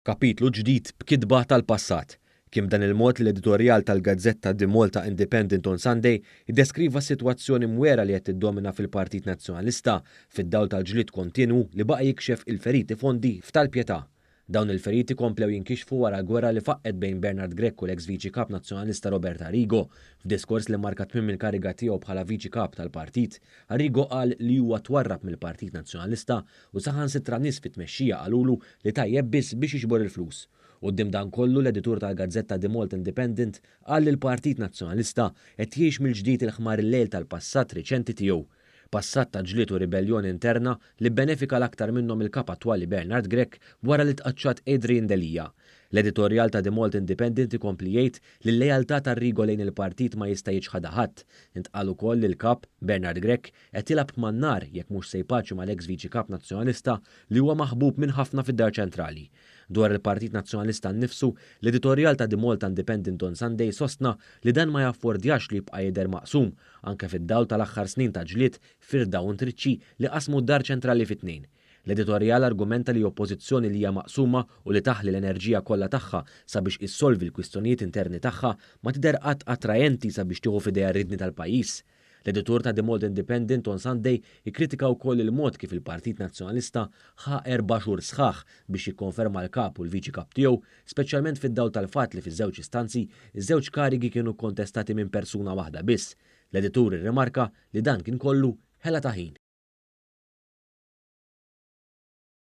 Kapitlu ġdid b'kitba tal-passat. Kien b'dan il-mod li l-editorjal tal-gazzetta The Malta Independent on Sunday iddeskriva s-sitwazzjoni mwera li qed tiddomina fil-Partit Nazzjonalista fid-dawl tal-ġlied kontinwu li baqa' jikxef il-feriti fondi f'tal-Pietà. Dawn il-feriti komplew jinkixfu wara l-gwerra li faqqgħet bejn Bernard Grech u l-eks Viċi Kap Nazzjonalista Robert Arrigo. F'diskors li mmarka tmiem il-kariga tiegħu bħala Viċi Kap tal-partit, Arrigo qal li huwa twarrab mill-Partit Nazzjonalista u saħansitra nies fit-tmexxija qalulu li tajjeb biss biex jiġbor il-flus. Quddiem dan kollu, l-editur tal-gazzetta The Malta Independent qal li l-Partit Nazzjonalista qed jgħix mill-ġdid il-ħmar il-lejl tal-passat riċenti tiegħu. Passat ta' ġlied u ribelljoni interna li bbenefika l-aktar minnhom il-Kap attwali Bernard Grech wara li tqaċċat Adrian Delia. L-editorjal ta' The Malta Independent ikompli jgħid li l-lealtà ta' Arrigo lejn il-partit ma jista' jiċħadha ħadd. Intqal ukoll li l-Kap, Bernard Grech, qed jilgħab man-nar jekk mhux se jpaċi mal-eks Viċi Kap Nazzjonalista li huwa maħbub minn ħafna fid-Dar Ċentrali. Dwar il-Partit Nazzjonalista nnifsu, l-editorjal ta' The Malta Independent on Sunday sostna li dan ma jaffordjax li jibqa' jidher maqsum, anke fid-dawl tal-aħħar snin ta' ġlied, firda u ntriċċi li qasmu d-Dar Ċentrali fi tnejn. L-editorjal argumenta li Oppożizzjoni li hija maqsuma u li taħli l-enerġija kollha tagħha sabiex issolvi l-kwistjonijiet interni tagħha ma tidher qatt attraenti sabiex tieħu f'idejha r-riedni tal-pajjiż. L-editur ta' The Malta Independent on Sunday ikkritika wkoll il-mod kif il-Partit Nazzjonalista ħa erba' xhur sħaħ biex jikkonferma l-Kap u l-Viċi Kap tiegħu, speċjalment fid-dawl tal-fatt li fiż-żewġ istanzi, iż-żewġ karigi kienu kkontestati minn persuna waħda biss. L-editur irrimarka li dan kien kollu ħela ta' ħin.